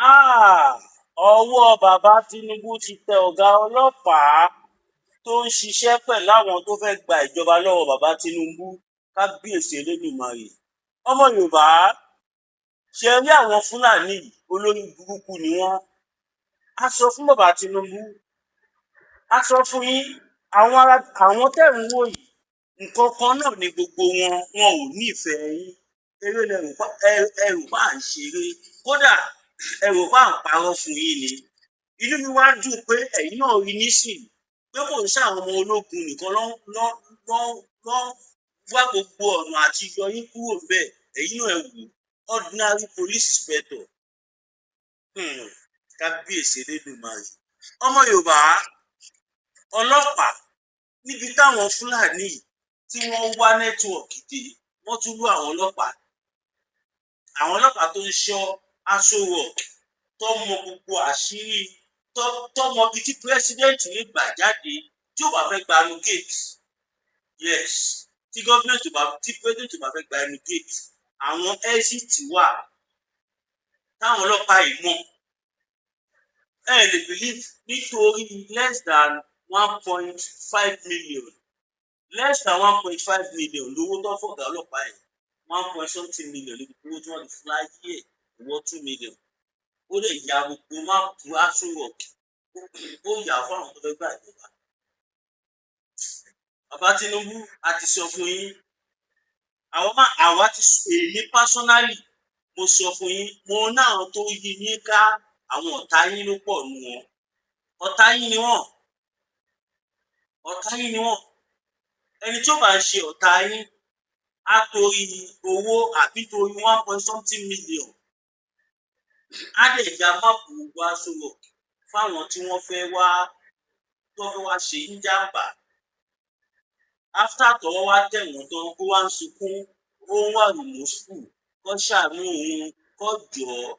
Háà! Ọwọ́ bàbá Tinubu ti tẹ ọ̀gá ọlọ́pàá tó ń ṣiṣẹ́ pẹ̀lú àwọn tó fẹ́ẹ́ gba ìjọba lọ́wọ́ bàbá Tinubu. Kábíyèsí Elédùmarè! Ọmọ Yorùbá, ṣe rí àwọn Fúlàní yìí, olórí burúkú ni wọ́n. A sọ fún bàbá Tinubu, a sọ fún yín, àwọn ará àwọn tẹ́ ń wò yìí, nǹkan kan náà ni gbogbo wọn. Wọn ò nífẹ̀ẹ́ yín. Eré lẹrù ẹrù bá ń ṣeré, kódà ẹrù bá ń parọ́ fún yín ni. Inú mi wá dùn pé ẹ̀yin náà rí nísìnyí pé kò ń ṣàwọn ọmọ ológun nìkan ló ló ló ló wá gbogbo ọ̀nà àti yọ yín kúrò bẹ́ẹ̀. Ẹ̀yin náà ẹ wò, ordinary police inspector. Kábíyèsí Elédùmarè! Ọmọ Yorùbá, ọlọ́pàá níbi táwọn Fúlàní yìí tí wọ́n wá network dé, wọ́n tún lú àwọn ọlọ́pàá, àwọn ọlọ́pàá tó ń ṣọ́ Aso Rock, tó mọ gbogbo àṣírí, tó mọ ibi tí president lè gbà jáde tí ò bá fẹ́ gba inú gate. Yes, tí government bá, tí president bá fẹ́ gba inú gate, àwọn exit wà táwọn ọlọ́pàá yìí mọ̀. Ẹ lè believe, nítorí less than 1.5 million, less than 1.5 million lówó tó fọ̀gá ọlọ́pàá yìí. One point something million ní gbogbo owó tí wọ́n ti fún láyé ẹ̀ wọ́ 2 million. Ó lè ya gbogbo map Aso Rock, ó yà fún àwọn tó fẹ́ gbà ìjọba. Bàbá Tinubu, a ti sọ fún yín, àwọn máa àwa ti, èmi personally, mo sọ fún yín, mo ní àwọn tó yí yín ká, àwọn ọ̀tá yín ló pọ̀ nù wọn. Ọ̀tá yín ni wọ́n, ọ̀tá yín ni wọ́n. Ẹni tí ó bá ń ṣe ọ̀tá yín á torí owó àbí torí one point something million, á dẹ̀ ya map gbogbo Aso Rock fáwọn tí wọ́n fẹ́ wá, tó fẹ́ wá ṣe ń jàǹbá. After tọ́wọ́ wá tẹ̀ wọ́n tán, ó wá ń sunkún, ó ń wà remorseful, kó ṣàánú òun, kó jọ̀ọ́.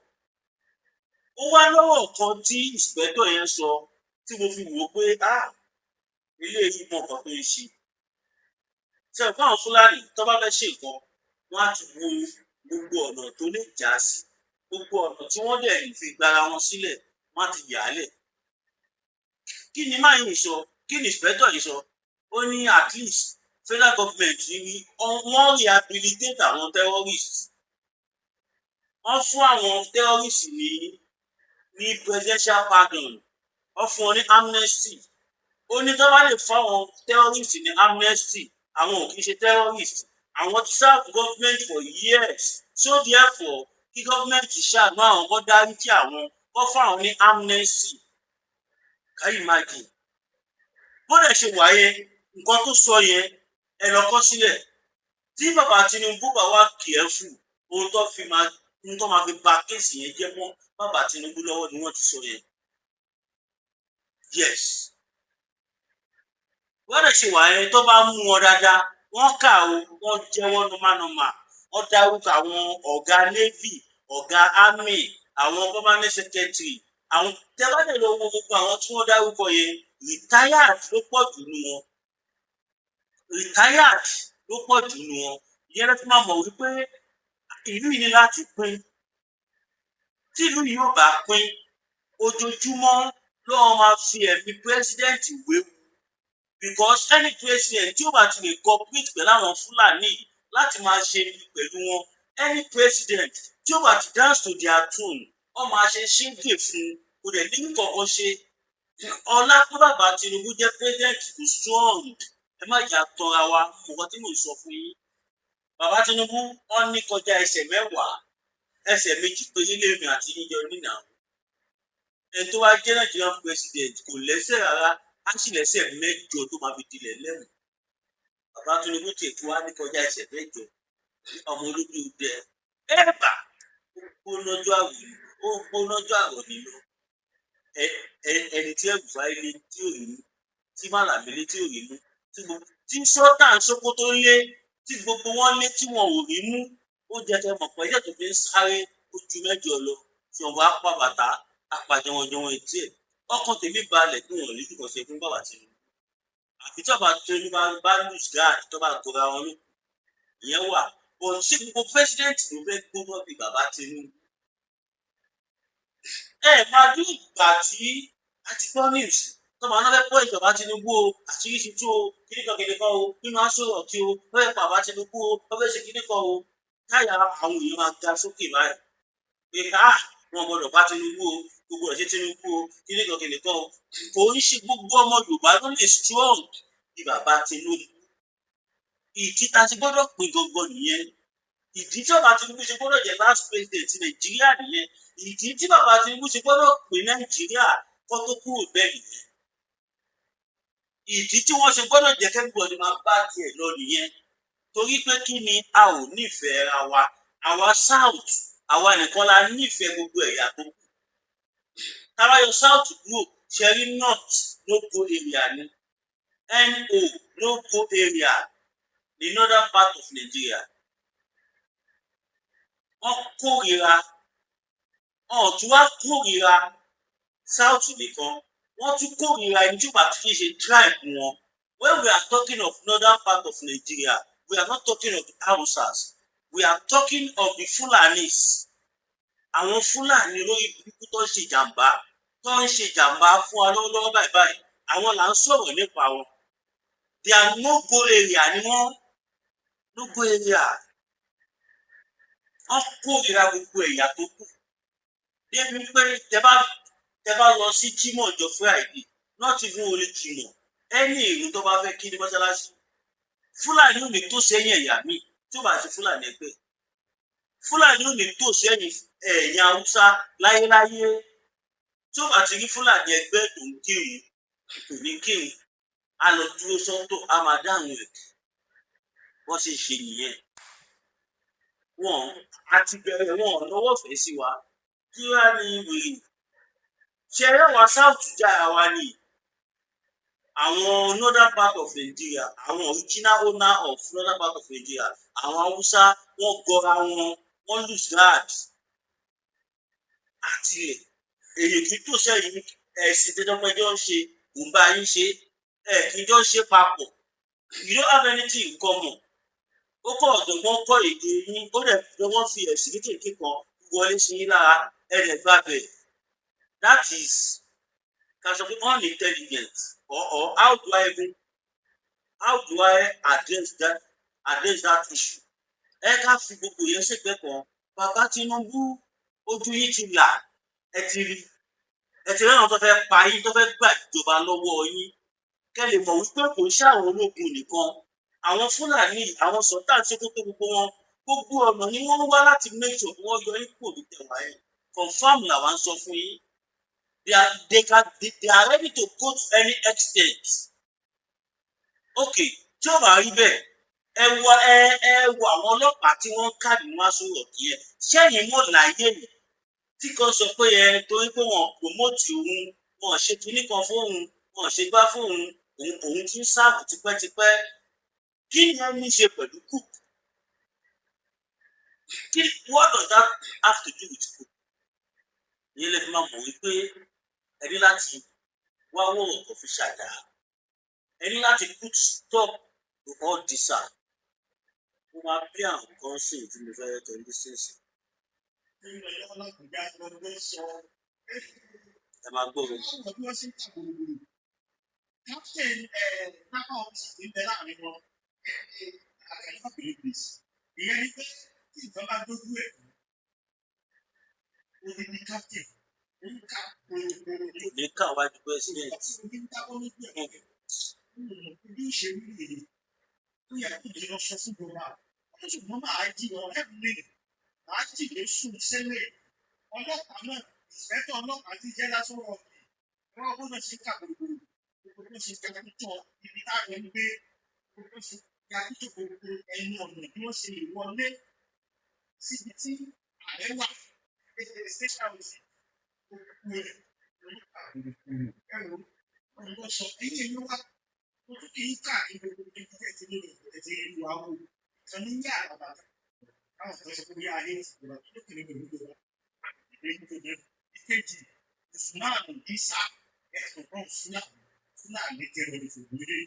Ó wá lọ́rọ̀ kan tí inspector yẹn sọ tí mo fi wò ó pé, ah, eléyìí mọ nǹkan tó ń ṣe. Ṣe fún àwọn Fúlàní, tó bá fẹ́ ṣe nǹkan, wọ́n á ti wo gbogbo ọ̀nà tó lè já sí, gbogbo ọ̀nà tí wọ́n dẹ̀ lè fi gbara wọn sílẹ̀, wọ́n á ti yà á lẹ̀. Kí ni máa yìí sọ? Kí ni inspector yìí sọ? Ó ní at least federal government rí wọ́n rehabilitate àwọn terrorists, wọ́n fún àwọn terrorists ní presidential pardon, wọ́n fún wọn ní amnesty. Ó ní tó bá lè fún àwọn terrorists ní amnesty, àwọn ò kì í ṣe terrorist, àwọn ti serve government for years, so therefore kí government ṣàánú àwọn, kó dáríjì àwọn, kó fún àwọn ní amnesty. Can you imagine? Bó dẹ̀ ṣe wà yẹn, nǹkan tó sọ yẹn, ẹ lọ kọ sílẹ̀. Tí bàbá Tinubu bá wà careful, ohun tó máa fi ba case yẹn jẹ́ mọ́ bàbá Tinubu lọ́wọ́ ni wọ́n ti sọ yẹn. Yes, wọ́n dẹ̀ ṣe wà yẹn, tó bá mú wọn dáadáa, wọ́n kà ó, wọ́n jẹ́wọ́ normal normal, wọ́n dárúkọ àwọn ọ̀gá navy, ọ̀gá army, àwọn permanent secretary. Àwọn tẹ́ bá dẹ̀ lọ wo gbogbo àwọn tí wọ́n dárúkọ yẹn, retired ló pọ̀ jù nù wọn, retired ló pọ̀ jù nù wọn. Ìyẹn ló fi máa mọ̀ wípé ìlú yìí ní láti pín. Tí ìlú yìí ò bá pín, ojoojúmọ́ ló máa fi ẹ̀mí president wéwu, because any president tí ó bá ti lè cooperate pẹ̀lú àwọn Fúlàní yìí láti máa ṣe pẹ̀lú wọn, any president tí ó bá ti dance to their tune, wọ́n máa ṣe ṣéǹgè fún un, kò dẹ̀ ní kankan ṣe. Ọlá pé bàbá Tinubu jẹ́ president tó strong, ẹ má jà tọra wa. Nǹkan tí mò ń sọ fún yín, bàbá Tinubu, wọ́n ní kọjá ẹsẹ̀ 10, ẹsẹ̀ 2 péré lèmi àti yíyọ nínà. Ẹni tó wá jẹ́ Nigerian president kò lẹ́sẹ̀ rárá, á sì lẹ́sẹ̀ 8 tó máa fi dilẹ̀ lẹ́wọ̀n. Bàbá Tinubu tiẹ̀ tó wá ní kọjá ẹsẹ̀ 8. Ọmọ olójú dẹ ẹ̀bà, ó gbónájọ́ àrò, ó gbónájọ́ àrò nínú ẹni tí El-Rufai lé tí ò rí mú, tí Malami lé tí ò rí mú, tí gbogbo tí Sultan Sokoto lé, tí gbogbo wọn lé tí wọn ò rí mú. Ó jẹ́ kẹ́ mọ̀ pé ẹ̀jẹ̀ tó fi ń sáré ó ju 8 lọ, tí wọn bá pa bàtà apàjọwọ̀njọwọ̀n etí ẹ̀. Ọkàn tèmi balẹ̀ pé wọn ò ní dùkọ̀ ṣe fún bàbá Tinubu, àfi tí bàbá Tinubu bá lose guard, tó bá gọra wọn lókun. Ìyẹn wà, but ṣé gbogbo president ló fẹ́ gbóná bí bàbá Tinubu? Ẹ máa dún ìgbà tí a ti gbọ́ news tọ́mọ náà fẹ́ pọ́ ìjọba Tinubu o, àṣírí ti tú o, kíní kan kíní kan o, nínú Aso Rock o, wọ́n fẹ́ pa bàbá Tinubu o, wọ́n fẹ́ ṣe kíní kan o. Táyà àwọn èèyàn máa ga sókè báyìí pé á wọn gbọ́dọ̀ bá Tinubu o, gbogbo ẹ̀ ṣe Tinubu o, kíní kan kíní kan o. Kò ń ṣe gbogbo ọmọ Yorùbá ló lè strong bí bàbá Tinubu. Ìdí tá a ti gbọ́dọ̀ pín gangan nìyẹn. Ìdí tí bàbá Tinubu ṣe gbọ́dọ̀ jẹ́ last president Nàìjíríà nìyẹn. Ìdí tí bàbá Tinubu ṣe gbọ́dọ̀ pín Nàìjíríà kó tó kúrò bẹ́ẹ̀ nìyẹn. Ìdí tí wọ́n ṣe gbọ́dọ̀ jẹ́ kí everybody máa bá tiẹ̀ lọ nìyẹn. Torí pé kí ni? A ò nífẹ̀ẹ́ ra wa. Àwa South, àwa nìkan la nífẹ̀ẹ́ gbogbo ẹ̀yà tó kù. Tá bá yọ South kúrò, ṣe rí, North no go area ni. No no go area, the northern part of Nigeria. Wọ́n kórìíra, wọn ò tún wá kórìíra South nìkan, wọ́n tún kórìíra ẹni tí ó bá tún kí ṣe tribe wọn. When we are talking of northern part of Nigeria, we are not talking of the Hausas, we are talking of the Fulanis. Àwọn Fúlàní olórí burúkú tó ń ṣe jàǹbá, tó ń ṣe jàǹbá fún wa lọ́wọ́lọ́wọ́ báyìí báyìí, àwọn là ń sọ̀rọ̀ nípa wọn. They are no go area ni wọ́n, no go area. Wọ́n kórìíra gbogbo ẹ̀yà tó kù débi pé tẹ bá lọ sí Jímọ̀ ọjọ́ Friday, not even only Jímọ̀, ẹni ìrun tó bá fẹ́ kí ní mọ́ṣáláṣí, Fúlàní ò ní tó sẹ́yìn ẹ̀yà míì tí ó bá ṣe Fúlàní ẹgbẹ́. Fúlàní ò ní tó sẹ́yìn ẹ̀yà Haúsá láyéláyé. Tí ó bá ti rí Fúlàní ẹgbẹ́ tó ń kírun, kò ní kírun, á lọ dúró sọ́tọ̀, á máa dáhùn ẹ̀. Wọ́n ṣe ṣe nìyẹn. Wọn àti bẹ̀rẹ̀ wọn lọ́wọ́ fẹ́ sí wa. Kí wá ní wèrè ṣe eré wa? South jára wa ni. Àwọn northern part of Nigeria, àwọn original owner of northern part of Nigeria, àwọn Haúsá, wọ́n gọra wọn, wọ́n lose guard. Àti rẹ̀ èyí kì í tó sẹ́yìn ẹ̀sìn tẹ́jọ́pẹ́jọ́ ń ṣe, kò ń bá yín ṣe, ẹ̀ kì í jọ ṣe papọ̀. You don't have anything in common. Ó kọ́ ọ̀dọ̀gbọ́n kọ́ èdè yín, ó dẹ̀ dọ́gbọ́n fi ẹ̀sìn kéékèèké kan wọlé sí yín lára, ẹ̀ dẹ̀ gbàgbẹ́. That is ká sọ pé unintelligent, or how do I address that issue? Ẹ ká fi gbogbo yẹn ṣègbè kan. Bàbá Tinubu, ojú yín ti là, ẹ ti rí, ẹ ti rí àwọn tó fẹ́ pa yín, tó fẹ́ gbàjọba lọ́wọ́ yín. Kẹ́ lè mọ̀ wípé kò ń ṣàwọn ológun nìkan, àwọn Fúlàní, àwọn Sultan Sokoto, gbogbo wọn, gbogbo ọ̀nà ni wọ́n ń wá láti make sure pé wọ́n yọ yín kúrò ní tẹ̀wá yẹn. Confirm làwa ń sọ fún yín. They are ready to go to any extent. Okay, tí ó bá rí bẹ́ẹ̀, ẹ wo ẹ wo àwọn ọlọ́pàá tí wọ́n kàdé wọn sọ̀rọ̀ kí ẹ ṣẹ́yìn mọ̀ láyé yìí tí kan sọ pé ẹ torí pé wọn promote òun, wọn ṣe kinní kan fóun, wọn ṣe gbá fóun, òun ti ń serve tipẹ́tipẹ́. Kí ni ẹ ní ṣe pẹ̀lú coup? Kí, what does that have to do with coup? Ìyẹn lè fi máa mọ̀ wípé ẹ ní láti wá wọ̀rọ̀ kò fi ṣàdá. Ẹ ní láti put stop to all this. Ah, mo máa bí àwọn kan sí tí mo fẹ́ tẹ̀ ní sínsìn. Ẹ máa gbọ́ mi. Captain pápá ọ́fíìsì tí ń bẹ láàrin wọn, I cannot believe this. Ìyẹn ni pé tí nǹkan bá dójú ẹ̀, odidi captain ń ká gbòòrò. Kò ní kà wájú president. Omi ń dábọ́ lójú ẹ̀ bí ó ṣe rí rèé tó yẹ kó lè lọ sọ fún ìjọba. Wọ́n ṣùgbọ́n máa jí lọ every máa jí lè sùn sẹ́lẹ̀ ọlọ́pàá náà, ìfẹ́tọ̀ ọlọ́pàá ti jẹ́ lásán rọ̀ wọ́n gbọ́dọ̀ ṣe ká gbogbo gbogbo ṣe kàkútọ̀ ibi táwọn ń gbé, gbogbo ṣe kàkútọ̀ gbogbo ẹnu ọ̀nà bí wọ́n ṣe lè wọlé síbi tí ààrẹ wà, state house, gbogbo ẹ̀ ẹ̀rọ ọ̀rọ̀ sọ ẹ̀yìn ẹ̀yìn wá. Mo tún kì í káàkiri gbogbo ibi tẹ́ ti nílò ẹ̀ ti rí wa wò kan ní yàrá bàbá táwọn kan sọ pé bí ayé ìjọba tó kéré ní ìlú wa ìkejì, Usman Isa ẹ̀sùn kan Fúlàní terrorist ìwúrí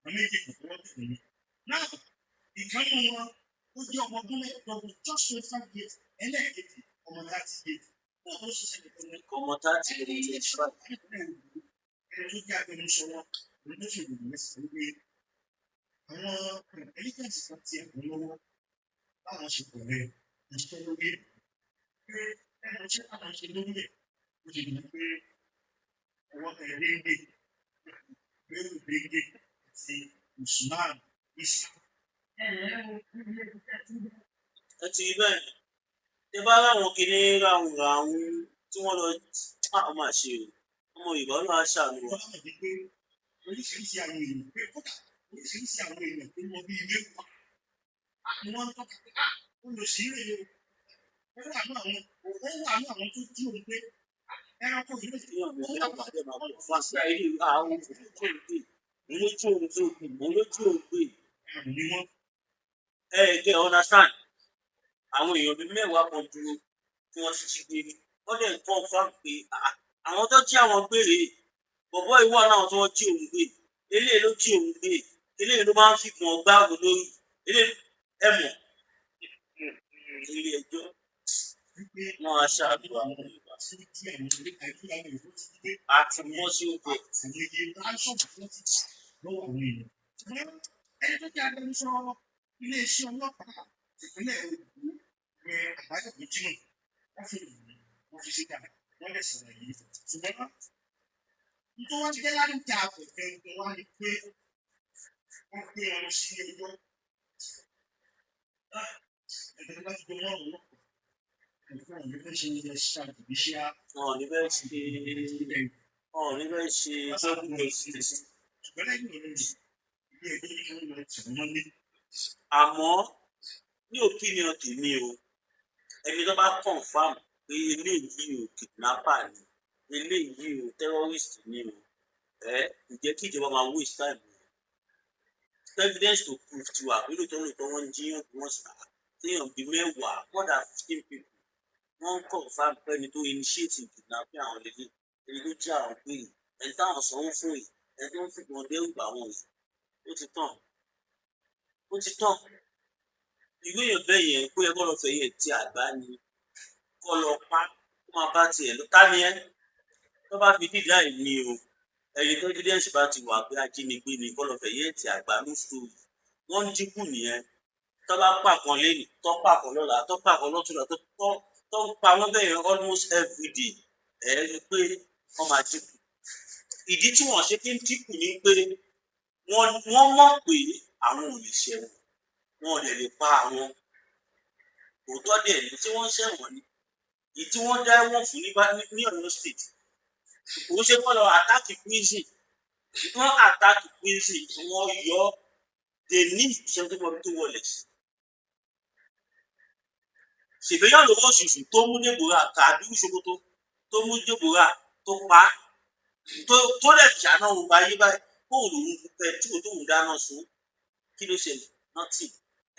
wọn méjì kò fọwọ́ tẹ̀lé mi. Náà ìkànnì wọn, ó jẹ́ ọmọ ọdún 25, just 25 years, ẹlẹ́ẹ̀kejì ọmọ 30 years. Ọmọ 30, ọmọ 25. Ẹni tó jẹ́ agbẹnusọ wọn ló fi ìròyìn sí wípé àwọn intelligence kan ti ẹ̀kún lọ́wọ́ báwọn ṣe bẹ̀rẹ̀ iṣẹ́ lórí ẹ̀, pé ẹnu iṣẹ́ táwọn ṣe lórí ẹ̀ ó ti di pé ọwọ́ tẹ Déndé, Bello Déndé àti Usman Isa. Ẹ ti rí bẹ́ẹ̀, tẹ bá ráwọn kinní ráhùn ráhùn tí wọ́n lọ, á máa ṣe o. Ọmọ Yorùbá náà á ṣàánú wa. Wọ́n mọ̀ pé oríṣiríṣi àwọn èèyàn, pé kódà oríṣiríṣi àwọn èèyàn tó mọ bí ilé wa ni wọ́n ń tọ́ka pé olùsíre o, ó wà ní àwọn, ó wà ní àwọn tó jí òun pé ẹranko yìí ló ti Kéèyàn bẹ̀rẹ̀ mẹ́wàá dẹ̀ máa pọ̀ fún àṣà ilé àwọn òun ló jí òun gbé, òun ló jí òun gbé. Ẹrù ni wọ́n. Ẹ kẹ́ ẹ understand, àwọn èèyàn bíi 10 kan dúró tí wọ́n ti jí gbé, wọ́n dẹ̀ ń confirm pé àwọn tó jí àwọn gbé rèé, bọ̀bọ́ yìí wà náà tí wọ́n jí òun gbé, eléyìí ló jí òun gbé, eléyìí ló máa ń fìbọn gbá òun lórí eléyìí. Ẹ mọ̀ ilé ẹjọ́ Wípé wọn á ṣàánú àwọn Yorùbá tí ó jí àwọn ilé àìkú àwọn èèyàn tó ti gbé àti mọ́ sí oko. Àwọn iye ransom tí wọ́n ti gbà lọ́wọ́ àwọn èèyàn. Ṣùgbọ́n ẹni tó jẹ́ agbẹnusọ iléeṣẹ́ ọlọ́pàá ìpínlẹ̀ Ogun ní Àbáyọ̀mí Jimoh, wọ́n fi ìlú wọ́n fi síta, wọ́n lè sọ̀rọ̀ yìí. Ṣùgbọ́n nítorí wọ́n ti dé lárúkà àpẹẹrẹ wá ni pé wọ́n gbé wọn lọ sí ilé ẹjọ́. Ẹgbẹ́ tó bá ti gbé wọn lọ, nǹkan ò ní fẹ́ ṣe ṣàjùbíṣẹ́. Wọn ò ní fẹ́ ṣe, wọn ò ní fẹ́ ṣe justice. Ṣùgbọ́n lẹ́yìn ọ̀rẹ́ yìí, ilé ẹjọ́ ní kí wọ́n lọ tì wọ́n mọ́lé. Àmọ́ ní opinion tèmi o, ẹni tó bá confirm pé eléyìí o kidnapper ni, eléyìí o terrorist ni o, ẹ ǹjẹ́ kí ìjọba máa waste time o? Evidence to prove ti wà pé lóòótọ́ lóòótọ́ wọ́n ń jíyàn, wọ́n sì téèyàn bíi 10, more than 15 people, wọ́n ń confirm pé ẹni tó initiate kidnapping àwọn lélẹ̀, ẹni tó jí àwọn gbé yìí, ẹni táwọn sanwó fún yìí, ẹni tó ń fìbọn dẹ́rù bà wọ́n yìí, ó ti tàn, ó ti tàn. Ìwé èèyàn bẹ́ẹ̀ yẹn kó yẹ kó lọ fẹ̀yẹ̀ ti àgbá ni, kó lọ pa, kó máa bá tiẹ̀ lọ. Ta ni ẹ́ tó bá fi dídá ẹ̀ ní o? Ẹni tó evidence bá ti wà pé ajínigbé ni, kó lọ fẹ̀yẹ̀ ti àgbá ní story. Wọ́n ń dínkù nìyẹn. Tó bá pàkan lẹ́nìí, tó pàkan lọ́la, tó pàkan lọ́túnla, tó ń pa wọ́n bẹ́ẹ̀ yẹn almost every day, ẹ̀ rí i pé wọ́n máa dínkù. Ìdí tí wọ́n ṣe kí ń dínkù ni pé wọ́n mọ̀ pé àwọn ò lè ṣẹ̀wọ̀n, wọn ò dẹ̀ lè pa àwọn. Òótọ́ dẹ̀ ni tí wọ́n ń ṣẹ̀wọ̀n ni èyí tí wọ́n dá ẹ̀wọ̀n fún ní Ọ̀yọ́ State. Òun ṣe kọ́ lọ attack prison, wọ́n attack prison, wọ́n yọ. They need 70 tó wọlé ṣèbéyàn lówó ṣùṣù tó mú Deborah tàbí Ṣòkòtò tó mú Deborah tó pa á, tó dẹ̀ ṣàná òun ayé báyìí kóun lòun pẹ̀tró tóun dáná sun. Kí ló ṣẹlẹ̀? Nothing.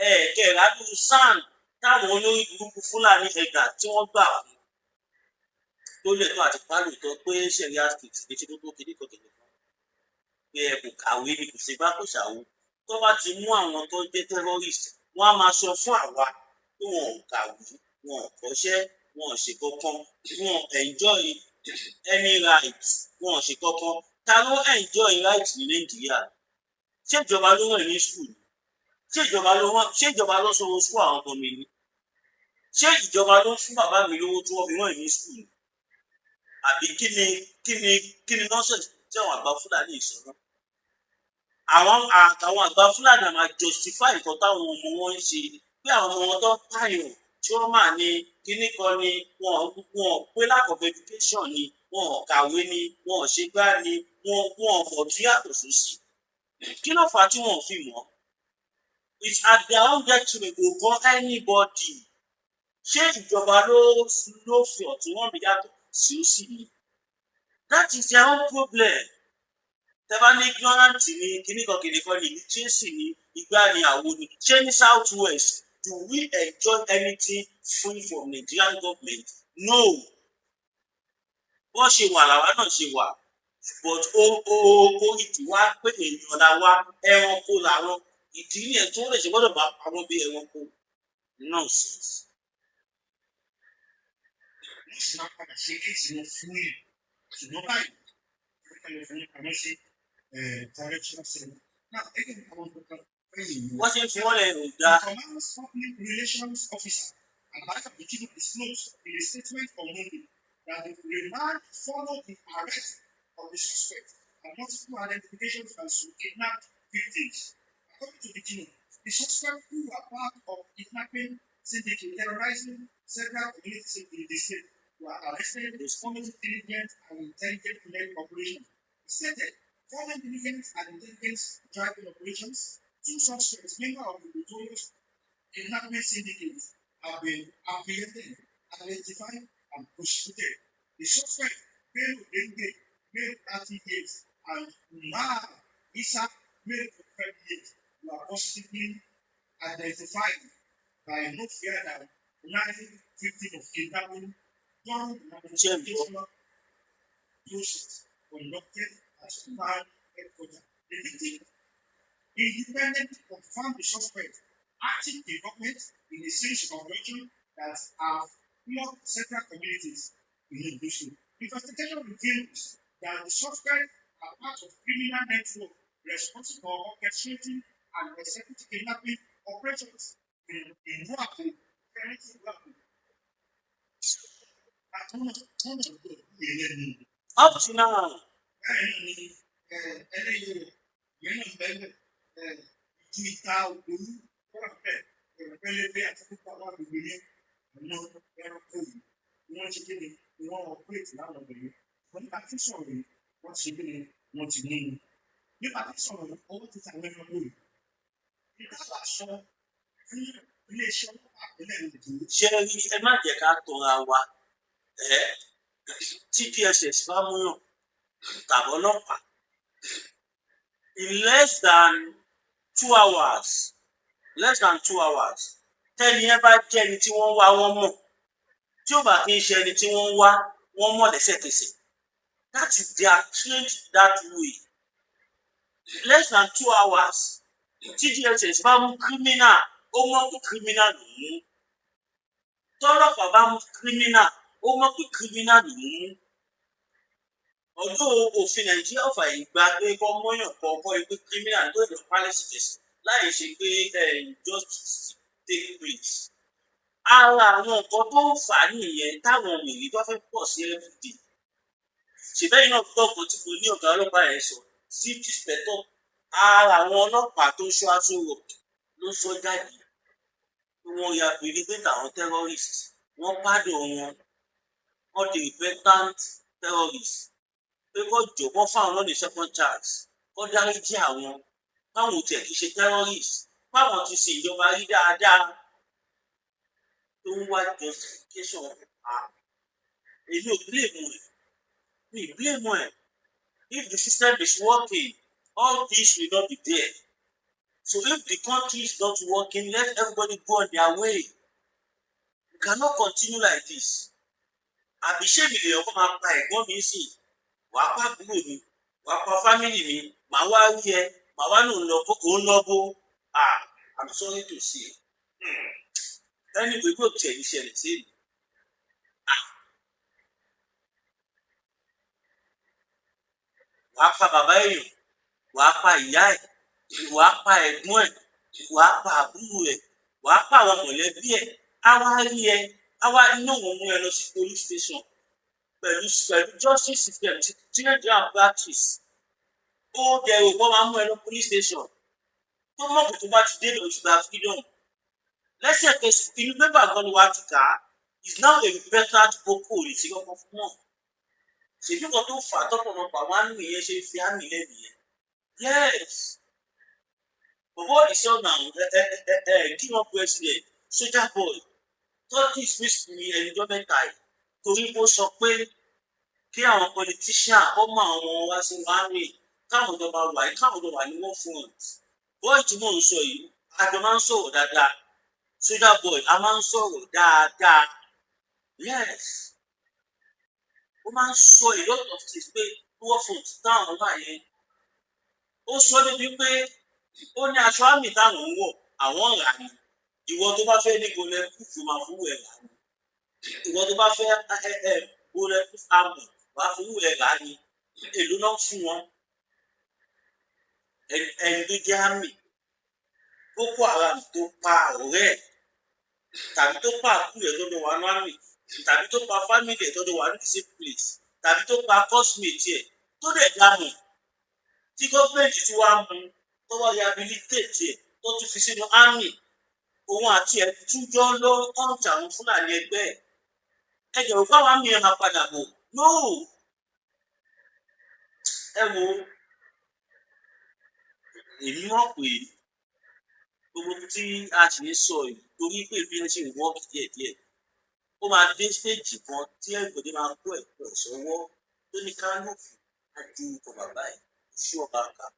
Ẹ kẹrẹ adúrú SAN táwọn olórí burúkú Fúlàní ẹ̀gà tí wọ́n gbà fún tó lẹ́tọ́ àti pálòtọ́ pé Sharia state ní ṣe tó kéde kan kéde kan pé ẹ kò kàwé ni, kò ṣe bá kò ṣàwó. Tó bá ti mú àwọn tó jẹ́ terrorist, wọ́n á máa sọ fún àwa pé wọn ò kàwé, wọn ò kọ́ṣẹ́, wọn ò ṣe kankan, wọn ò enjoy any right, wọn ò ṣe kankan. Ta ló enjoy right ní Nàìjíríà? Ṣé ìjọba ló rìn ní school ni? Ṣé ìjọba ló rán? Ṣé ìjọba ló sanwó school àwọn ọmọ mi ni? Ṣé ìjọba ló fún bàbá mi lówó tí wọ́n fi rán ní school ni? Àbí kí ni nonsense tí àwọn àgbà Fúlàní yìí sọ náà? Àwọn àtàwọn àgbà Fúlàní máa justify nǹkan táwọn ọmọ wọn ń ṣe, pé àwọn ọmọ wọn tó ń pààyàn tí wọ́n máa ní kíní kan ni wọn pé lack of education ni, wọn ò kàwé ni, wọn ò ṣe gbá ni, wọn ò mọ̀ tí yàtọ̀ sósì. Kí ló fà á tí wọn ò fi mọ̀? It's at their own detriment, kò kàn anybody. Ṣé ìjọba ló fi ọ̀tún wọn mi yàtọ̀ sí òsì ni? That is their own problem. Tẹ bá ní ignorant ní kíní kan kíní kan ní illiteracy ní igbá ní àwo ni. Ṣé ní South West, do we enjoy anything free from Nigerian government? No. Wọ́n ṣe wà làwa náà ṣe wà, but ó orí tiwa pé èèyàn la wá, ẹranko làwọn. Ìdí nìyẹn tí wọ́n lè ṣe gbọ́dọ̀ máa pa wọ́n bí ẹranko. Nonsense. Wọ́n sì máa padà ṣe case wọn fún yìí. Ṣùgbọ́n báyìí, wọ́n kàn lọ fún pamọ́ sí correctional center. Now, again, àwọn nǹkan fẹ́yìn yìí. Wọ́n ṣe ń fi wọ́n lẹ̀ ò dáa. The command's public relations officer, Abacha Bichiru, disclosed in a statement on Monday that the remand followed the arrest of the suspect and multiple identifications as kidnapped victims. According to Bichiru, the suspect, who were part of kidnapping syndicate terrorizing several communities in the state, were arrested following diligent and intelligence-led operation. He stated, following diligent and intelligence driving operations, two suspects, members of the notorious kidnapping syndicate, have been apprehended, identified, and prosecuted. The suspect, Bello Denge, male 30 years, and Umar Isa, male 45 years, were positively identified by no fewer than nine victims of kidnapping during the Ṣé ń gbọ́? identification process conducted at command headquarters. The victim independently confirmed the suspect active involvement in a series of operations that have blocked several communities in Ondo State. Investigation reveals that the suspect are part of criminal network responsible for orchestrating and executing kidnapping operations in Inuaku, Inuaku. Àtúnà ìlẹ́nu. Up to now. Bẹ́ẹ̀ náà ni ẹlẹ́yẹ yẹn náà bẹ́ẹ̀ ju ìta ògbólú tó wà bẹ́ẹ̀ ẹ̀rọ pẹlẹbẹ àti púpọ̀ àwọn agbègbè yẹn, àwọn ẹranko yìí ni wọ́n ṣe kéde ni wọ́n operate láwọn ọ̀gbìn yẹn. Wọ́n nípa tí sọ̀rọ̀ yìí, wọ́n ti ṣe kéde, wọ́n ti mú un. Nípa tí sọ̀rọ̀ yìí, ọwọ́ ti ta àwọn ẹranko yìí. Nípa wà sọ fún iléeṣẹ́ ọlọ́pàá ìpínlẹ̀ Ondo. Ṣé ẹ rí, ẹ má jẹ́ ká tanra wa. Ẹ tí DSS bá múyàn tàbí ọlọ́pàá, in less than 2 hours, less than 2 hours, tẹ́ni ẹ bá jẹ́ ẹni tí wọ́n ń wá, wọ́n mọ̀. Tí ó bá kí ń ṣe ẹni tí wọ́n ń wá, wọ́n mọ̀ lẹ́sẹ̀kẹsẹ̀. That is, they are trained that way. Less than 2 hours, tí DSS bá mú criminal, ó mọ̀ pé criminal lòún mú. Tọ́lọ́pàá bá mú criminal, ó mọ̀ pé criminal lòún mú. Ọdún òfin Nàìjíríà ò fààyè gba pé kọ́ mọ́yàn kọ́ kọ́ pé criminal tó lè pa lẹ́sẹ̀kẹsẹ̀ láì ṣe pé justice take place. Ara àwọn nǹkan tó ń fà á nìyẹn táwọn mìírí tó fẹ́ pọ̀ sí everyday. Ṣèbẹ́yìn náà gbọ́ nǹkan tí mo ní ọ̀gá ọlọ́pàá yẹn sọ, chief inspector, ara àwọn ọlọ́pàá tó ń ṣọ́ Aso Rock ló sọ jáde pé wọ́n rehabilitate àwọn terrorists, wọ́n pardon wọn, wọ́n di repentant terrorists, pé kó jọ kó fáwọn náà ní second chance, kó dáríjì àwọn, káwọn ò tiẹ̀ kí ṣe terrorist, báwọn ti ṣe ìjọba rí dáadáa, tó ń wá justification. Ah, èmi ò blame ẹ̀, mi blame ẹ̀. If the system is working, all this will not be there. So if the country is not working, let everybody go on their way. We cannot continue like this. Àbí ṣé mi lè ọkọ máa pa ẹ̀gbọ́n mi sí, wàá pa àbúrò mi, wàá pa family mi, màá wá rí ẹ, màá wá lòun lọ kó òun lọ bó? Ah, I'm sorry to say. Anyway, kò tiẹ̀ ní ṣẹlẹ̀ sí mi. Ah, wàá pa bàbá èèyàn, wàá pa ìyá ẹ̀, wàá pa ẹ̀gbọ́n ẹ̀, wàá pa àbúrò ẹ̀, wàá pa àwọn mọ̀lẹ́bí ẹ̀, á wá rí ẹ, á wá inú òun mú ẹ lọ sí police station pẹ̀lú justice system tí Nàìjíríà practice. Ó dẹ̀ rò pé wọ́n máa mú ẹ lọ police station, tó mọ̀ pé tó bá ti dé lọ ti gba freedom lẹ́sẹ̀kẹsẹ̀, inú pépà gan ni wàá ti kà á, is now a repentant Boko. Lè ṣe kọ́kọ́ fún wọn. Ṣèbí kan tó fà á tọ́pọ̀lọpọ̀ àwọn army yẹn ṣe fi army lẹ́nu yẹn. Yes, bọ̀bọ̀ ìṣọ́ náà ẹ ẹ ẹ ẹ kí wọ́n president Soldier Boy tó dismiss ní ẹnìjọ́ mẹ́ta yìí, torí ó sọ pé kí àwọn politician kó mọ àwọn ọmọ wá sí army, káwọn ìjọba wà yìí, káwọn ìjọba ní war front. Boy tí mò ń sọ yìí, àjọ máa ń sọ̀rọ̀ dáadáa. Soldier Boy, a máa ń sọ̀rọ̀ dáadáa. Yes, ó máa ń sọ a lot of things pé war front táwọn wà yẹn. Ó sọ débi pé ó ní aṣọ army táwọn ń wọ̀, àwọn rà ní. Ìwọ tó bá fẹ́ ní golden proof, máa fún ẹ̀ rà ní. Ìwọ tó bá fẹ́ ẹ ẹ bulletproof armor, wàá fowó ẹ̀ rà á ni. Èló náà fún wọn? Ẹni tó jẹ́ army Boko Haram tó pa ọ̀rẹ́ ẹ̀, tàbí tó pa àbúrò ẹ̀ tó lọ wà ní army, tàbí tó pa family ẹ̀ tó lọ wà ní the same place, tàbí tó pa coursemate ẹ̀, tó dẹ̀ dá mọ̀, tí gọ́ọ̀mẹ̀ntì tí wàá mú, tó wá rehabilitate ẹ̀, tó tún fi sínú army, òun àti ẹ̀ tún jọ lọ hunt àwọn Fúlàní ẹgbẹ́ ẹ̀. Ẹ jọ̀wọ́, báwọn army ẹ̀ máa padà bọ̀? No. Ẹ wo, èmi mọ̀ pé gbogbo tí a sì ń sọ yìí, torí pé bí ẹ ṣe ń work díẹ̀díẹ̀, ó máa dé stage kan tí everybody máa kó ẹ̀kọ́ ẹ̀ sọ́wọ́, tó ní kálukú á di orúkọ bàbá ẹ̀ sí ọba kan.